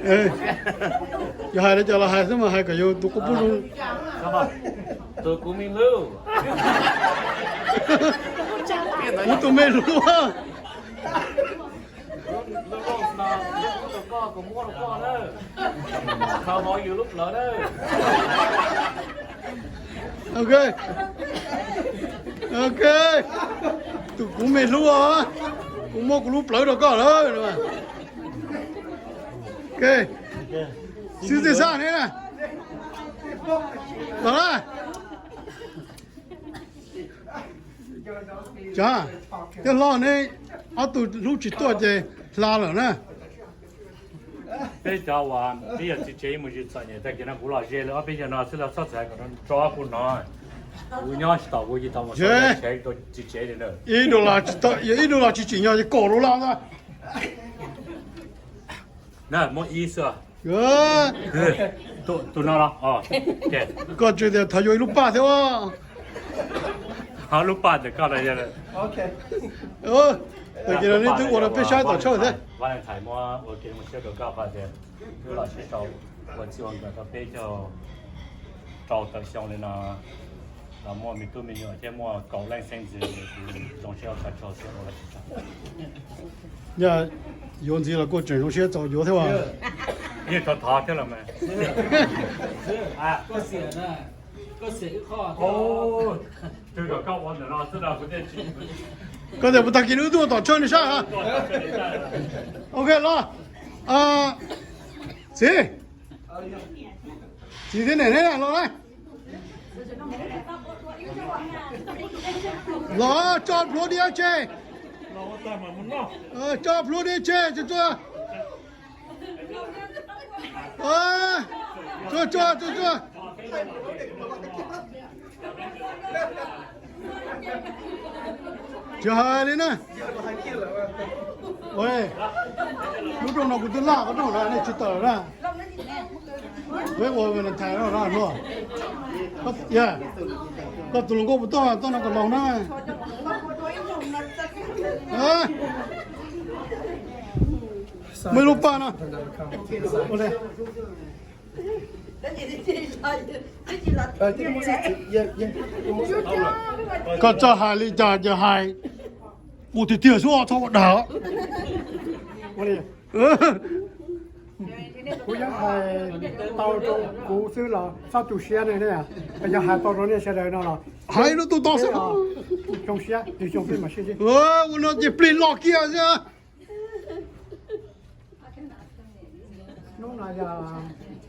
Yog hais li cas los hais xwb mas hais kom yus tus qub pub zoo. Tus kuv me hlub. Kuv tus me hlub. Khaws hauv yus lub plawv na. Ok. Ok. Tus kuv me hlub os, kuv muab kuv lub plawv rau koj lawm. Ok. Xib tij Xaj ne na. Los na. Tsav, thiab hlob ne, ob tug hlub tsis tuaj ces hla lawm na. Peb cov uas peb yog txiv tsev mus zis txom nyem tag kis no kuv los ze li ob peb nyuag no xwb los txhob txhais kom tso kuv hnov. Kuv nyob tsis tau kuv yeej tau mus txiv tsev li na. Ib dollar tsis tsim nyog ces kaum dollar ntag. Na muab ib xwb. Tus no los. Koj tsis tias thov yuav ib lub paj thiab. Lub paj ntawm koj. Tag kis no neb twb ua rau peb saib tom tshawj thiab. Valentine muab ua ke ua siab rau koj qhov tias wb los sib sau ua txij ua nkawm tau peb caug rau tawm xyoo li no, los muaj me tub me nyuam thiab muaj kaum leej xeeb ntxwv, kuv zoo siab koj tsaug thiab ua tsis tsaug. Yog yuav ntxiv los kuj tseem zoo siab txaus yuav thiab. Yeej thov thov thiab los mas. Koj tias puas tag kis no wb tuaj tom tshawj nej saib. Ok los. Txiv, txiv thiab niam neb los na. Los tso plhuav diav tseg. Tso plhuav diav tseg, tso, tso, tso, tso. Tsis hais li na. Lub rooj no kuv twb laj qhov rooj no nej tsis tawm na. Peb ua Valentine no no. Koj tus hluas nkauj puas tuaj, tuaj no kom laus na. Muaj ib lub paj no. Koj txawj hais li cas ces hais, mus tiag tiag xwb txhob ua dag. Kuv yeej hais tau rau kuv xwb los txhob tu siab ne, yog hais tau rau nej sawv daws no los hais rau tus tod xwb. Zoo siab, nws zoo xwb mas sib ntsib. Ua no ces plig los kiag xwb. Hnub no yog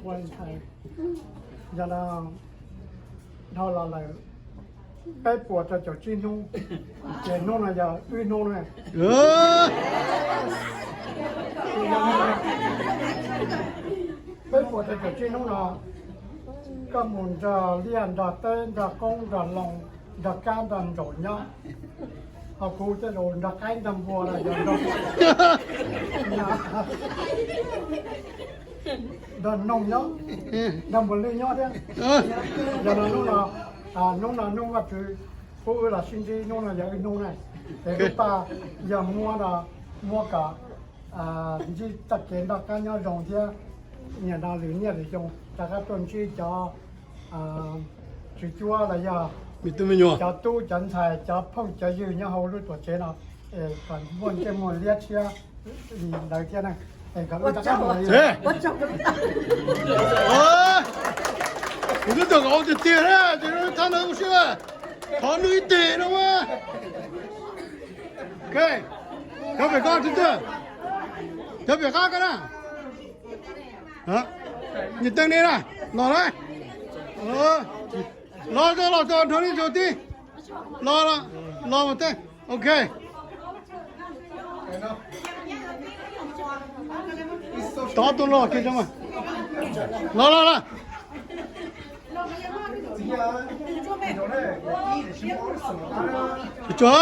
ua ntxhais, yog no dhau los lawm peb puas rau caum tsib hnub, ces hnub no yog wb hnub na. Peb puas rau caum tsib hnub no, koj mus nrog liaj nrog teb nrog qoob nrog loo nrog kab nrog ntsaum nyob, ho kuv tej zaum nrog qaib nrog npua los yog nrog noog nyob, nrog npua lwj nyob thiab. Yog no hnub no, hnub no hnub Vajtswv pub wb los sib ntsib, hnub no yog wb hnub na, es wb paj yog muab no, muab kom ntsib txoj kev noj qab nyob zoo thiab niaj no lwm niaj lwm xyoo rov qab tuaj ntsib cov tswv cuab los yog cov tub cov ntxhais cov phooj cov ywg nyob hauv lub tuam tsev no, kom muaj ntsej muag liab tshiab li ntawd thiab na. Kuv twb tau tiag tiag na, ces thab na ua siab, thov nws ib teg no. Cov pem qab, cov pem qab ko na. Nyias teeb ne na, los na. Los, los tso nrog nej tso tib. Los, los mas tej. Ok. Tod tuaj los kiag tso mas. Los, los, los. Tso,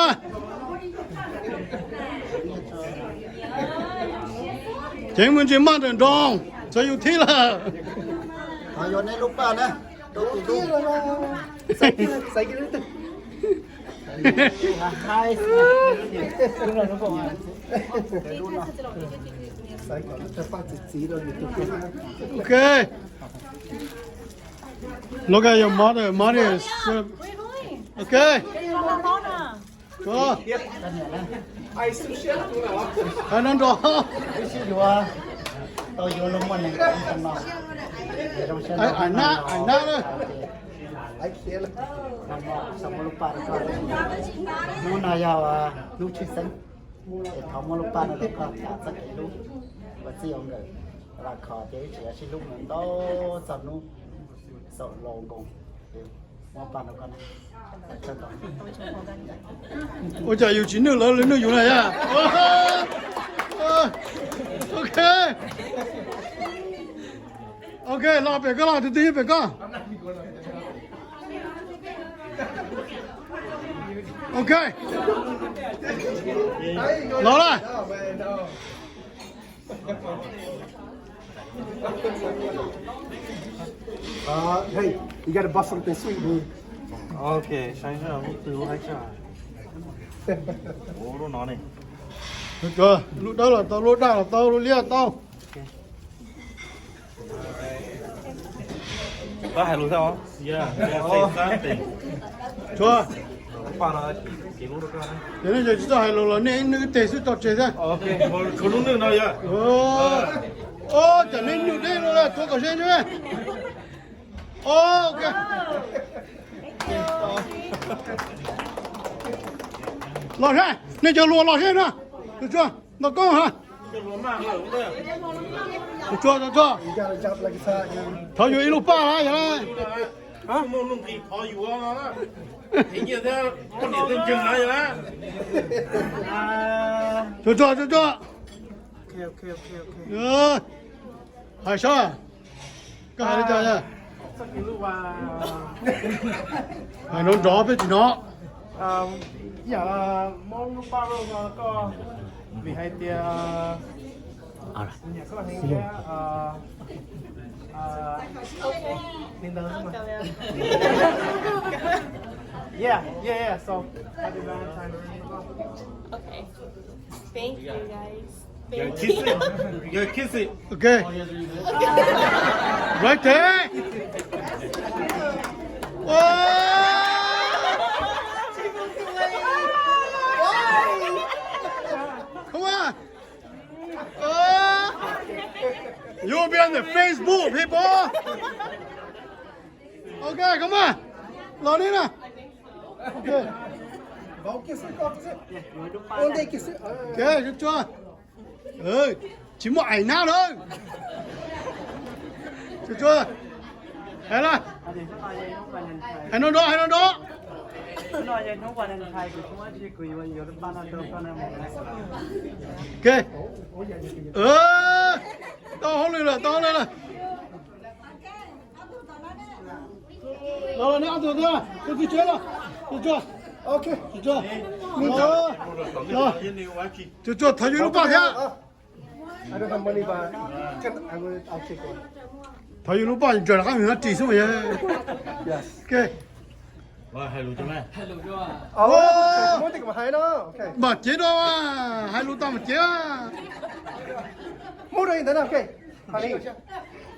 ceev mus ntsis maj nrawm nroos, txog yus thib lawm. Yuav nej lub paj na, rau tus tub. Ok. Look at your mother. Mother is. Ok. Hais no nrov. Ais nab, ais nab na. Hnub no yog hnub tshwj xeeb, es thov muab lub paj no rau koj tham txoj kev hlub uas txij ua nkawm, vam khov tias wb tseem yuav sib hlub mus ntau txog hnub xaus laus nkoos. Muab paj rau koj na. Ua cas yus tsis nwj lawv, lawv nwj yus na yom? Ok. Ok, los pem koj, los tus twg pem koj. Ok. Los lawm. Uh, hey, you gotta bust something sweet, dude. Ok, saib seb lub twg lub haib tshaj. Ua lub no ne. Lub dawb los tau, lub daj los tau, lub liab los tau. Koj hais lus thiab os? Tsuag. Ces nej tsis txawj hais lus los nej ib nws ib teg xwb tso tseg thiab. Tshuav lub nwj no yog. Ov, cas nej nwj deb no, tuav kom ze ne. Ok. Los seb, nej cov hluas los seb no. Tsuag, nto koob ha. Tsuag, tsuag. Thov yus ib lub paj na yog. Tsuag, tsuag, tsuag. Hais seb, koj hais li cas? Hais nrov nrov peb tsis hnov. Yam muab lub paj rau koj vim hais tias niam koj heev thiab. Li ntawd xwb mas. Yeah, yeah, yeah. So, happy Valentine's. Okay. Thank you, guys. Thank you. Kiss it. You gotta kiss it. Okay. Right there. Whoa! Come on. You'll be on the Facebook, people. Ok, come on. Los li na. Ok. Tsuag, tsuag. Tsis muaj aim nab lawm. Tsuag, tsuag. Hais na. Hais no nrov, hais no nrov. Ok. Tau hauj lwm lawm, tau hauj lwm lawm. Los, los, neb ob tug, tus txiv tsev los. Tsuag, tsuag. Ok. Tsuag, tsuag. Tsuag, tsuag, thov yus lub paj thiab. Thov yus lub paj, ntsawm rov qab mus nyob ris xwb mas yog. Mam cev no, hais lus tau mam cev. Honey,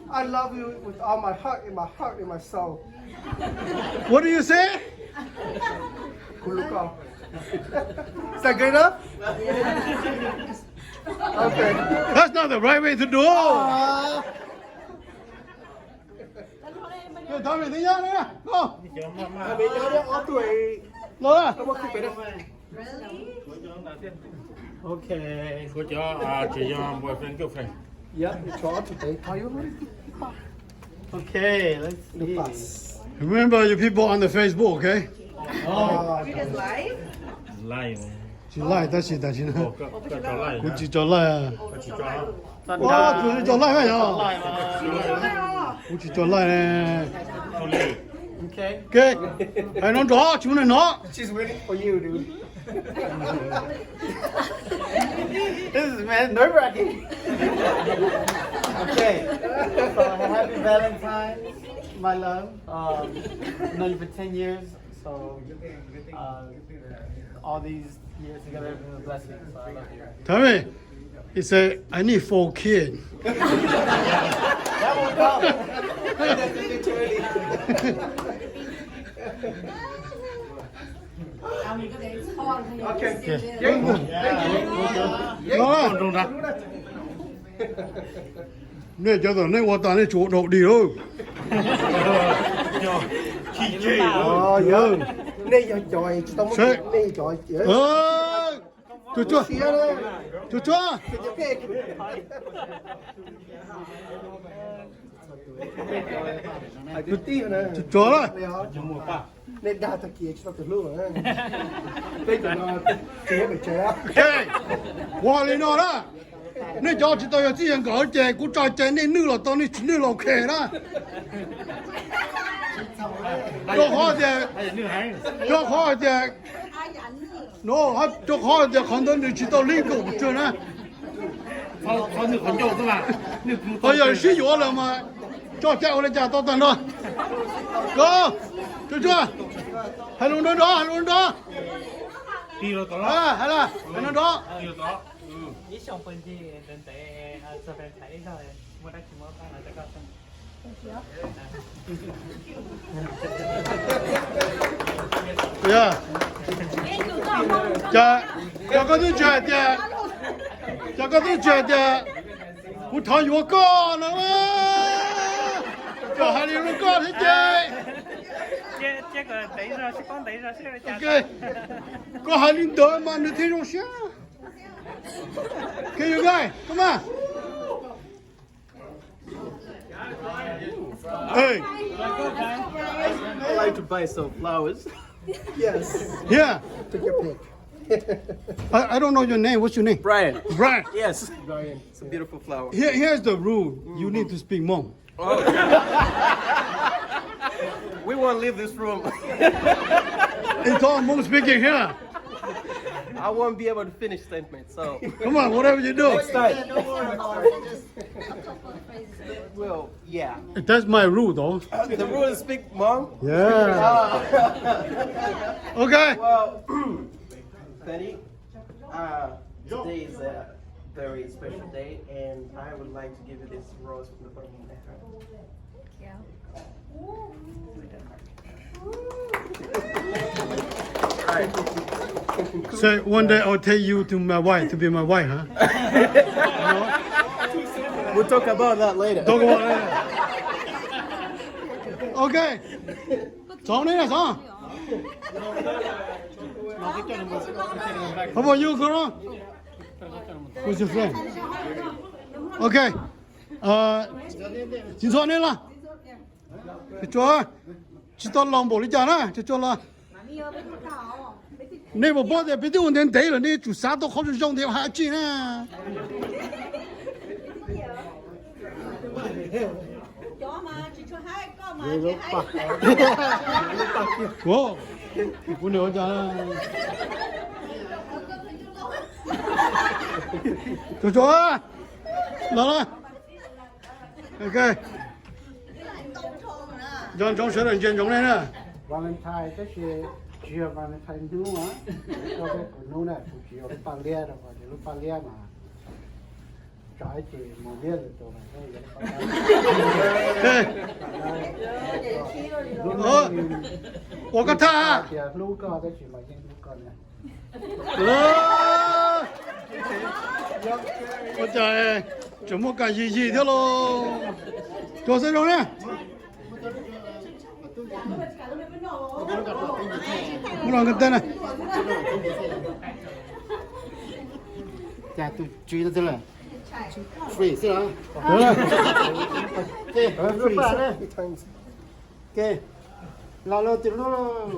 I love you with all my heart and my heart and my soul. What do you say? Kuv hlub koj. Is that good enough? Okay. That's not the right way to do. Thov vim twv nyob na. Los. Okay. Kuv cov tsis yog boyfriend girlfriend. Yep, it's all today. Okay, let's see. Remember you people on the Facebook, okay? Oh. You just live? Live. Tsis live tab sis tam sim no kuv tsis tso live. Ua, tus tsis tso live yog? Kuv tsis tso live. Ok, hais no nrov tsis muaj neeg hnov. She's waiting for you, dude. This is, man, nerve-wracking. Okay. So, happy Valentine's, my love. Um, I've known you for ten years, so, uh, all these years together have been a blessing. So I love you. Tell me. He said, I need four kids. Nej cov tom nej ua tas nej tsuas ua dhau dig lauj. Cuag cuag, cuag cuag. Cuag cuag lawm. Ua li no na, nej cov tsis tau yog txij yog nkawm ces kuv tso cai nej nwj los tau, nej tsis nwj los ok na. Rau qhov tias, rau qhov tias, no, rau qhov tias qhov ntawd nws tsis tau legal pes tsawg na. Ho yog sib yuav lawm mas tso cai ua li cas tau tag nrho. Koj, cuag cuag, hais lus nrov nrov, hais lus nrov. Hais lus nrov. Yog, cas, cas koj twb tsis hais tias, cas koj twb tsis hais tias kuv thov yuav koj no, cas hais li rau koj thiab ces. Koj hais li ntawd mas nws thiaj zoo siab. Can you guys, come on. Hey. I'd like to buy some flowers. Yes. Yeah. Take your pick. I, I don't know your name. What's your name? Brian. Brian. Yes. Brian. It's a beautiful flower. Here, here's the rule. You need to speak Hmong. Oh. We won't leave this room. It's all Hmong speaking here. I won't be able to finish statement, so. Come on, whatever you do. Next time. Well, yeah. That's my rule, though. The rule is speak Hmong. Yeah. Uh, okay. Well, Fanny, uh, today is a very special day, and I would like to give you this rose from the bottom of my heart. So one day I'll take you to my wife, to be my wife, huh? We'll talk about that later. Talk about later. Okay. Txhob ne, txhob. How about you, girl? Who's your friend? Okay. Tsis ntxhua ne los? Tsis tau los npaum li cas na, tsis tau los. Nej puas paub tias peb twb ua ntev ntev lawm, nej tsum xav tau qhov zoo zoo thiab hais tsis na. Kuv, kuv nws ua cas? Tsuag tsuag, los na. Ok. Nco ntsoov sawv daws ntsia ntsoov nej na. Valentine tab sis tsis yog Valentine hnub, koj peb kuv hnub na, kuv tsis yuav lub paj liab rau, lub paj liab mas tso ib ce mus liab lwm tus. Ua koj thaj tias hlub koj tab sis mas yeej hlub koj na. Ua cas tseem muaj kas yig yig thiab lauj. Tsuag xwb zoo na. Mus los nkawd tej na. Cas tus tswv no twg lawm? Free xwb los? Ke, los lauj, tus hlub lauj.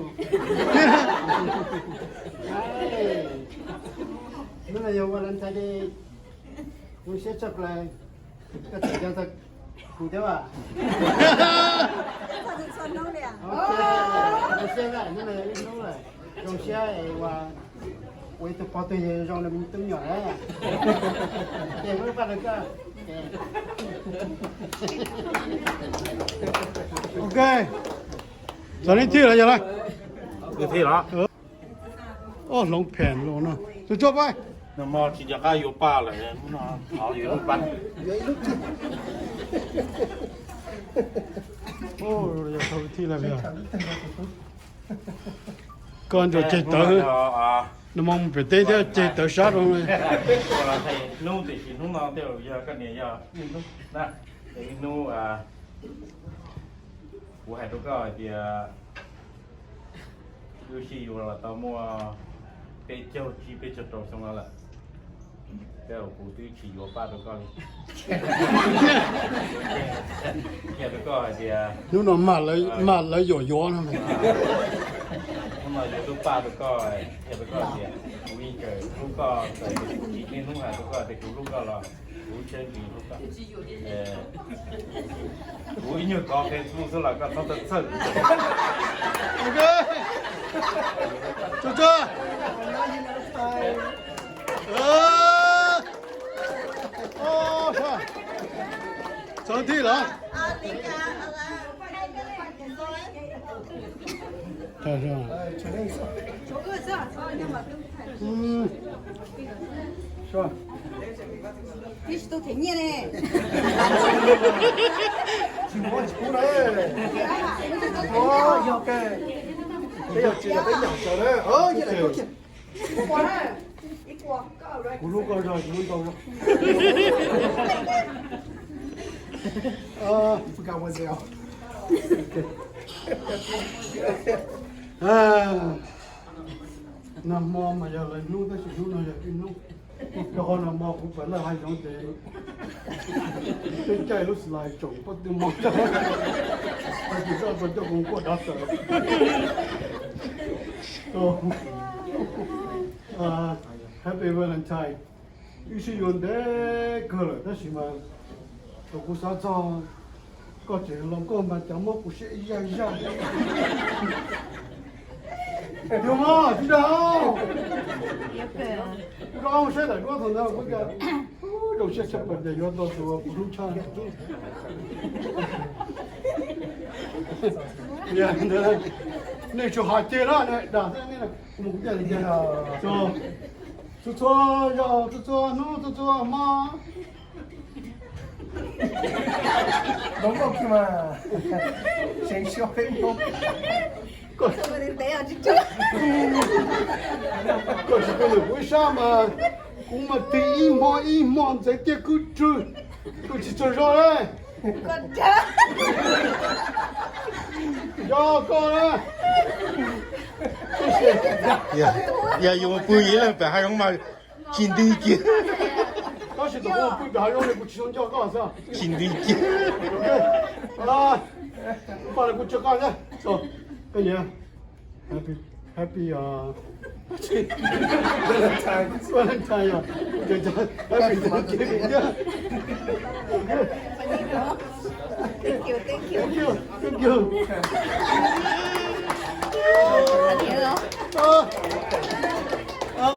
Hnub no yog Valentine Day, kuv siab tshaj plaws. Koj tseem nco txog kuv thiab as? Zoo siab, hnub no yog wb hlub lawm. Zoo siab es ua, ua ib tug pog tug yawg zoo li me tub me nyuam na. Ces wb paj rau koj. Ok. Txog neb thib lawm yog lawm. Ob hloov phem los no. Tsuag tsuag pab. Nag hmo tsis nco qab yuav paj lawm, hnub no thov yuav lub paj. Yog thaum thij lawm. Koj ntsuas ceg tawv, nag hmo mus pem teb thiab ceg tawv sab rau. Hnub tiam sis hnub no tej zaum yog koj niam yog ib hnub na, ib hnub kuv hais rau koj hais tias wb sib yuav los tau muaj peb caug tsib peb caug rau xyoo no lawm. Tej zaum kuv twb tsis yuav paj rau koj li. Qhia rau koj hais tias hnub no mas lawv yuav yuav no, hnub no yuav lub paj rau koj, qhia rau koj hais tias kuv yeej tseem hlub koj, txawm tias kuv tsis niaj hnub hais rau koj tias kuv hlub koj los kuv tseem hlub koj. Kuv ib nyuag kov Facebook xwb los koj txhob txhawj. Txog thij lawm. Kuv hlub koj zog, kuv hlub koj zog. Nag hmo mas yog lawv hnub tab sis hnub no yog wb hnub. Rau qhov nag hmo kuv pom lawv hav zoov ces peb caij lub slide tsoom pob tw mog, tag kis koj tau coj kuv quaj dav tawm. Happy Valentine. Wb sib yuav ntev kawg lawm tab sis mas thaum kuv xav txog koj tseem hluas nkauj mas cas muab kuv siab ib zaj zaj. Yog mas tsis dag, kuv rov qab mus saib daim duab thaum ntawd kuv tias zoo siab tshaj plaws tias yuav tau tus kuv hlub tshaj. Nej tsuas hais tiag na, dag thiab nej, kuv mus kuv caij li cas. Txhua txhua zaus, txhua txhua hnub, txhua txhua hmo. Koj tsis pub lwm kuv ib sab mas kuv mas tig ib hmo ib hmo ntxeev tiaj kub rwg, kuv tsis tsaug zog li. Yog koj na. Yog yuav pw ib leeg pem hav zoov mas tsis nti kiag. Tab sis thaum kuv pw pem hav zoov li kuv tsis tau nco koj xwb. Tsis nti kiag. Paj kuv tsawg koj thiab. Koj niam, happy, happy Valentine, Valentine, happy Thanksgiving thiab. Thank you, thank you. Thank you, thank you.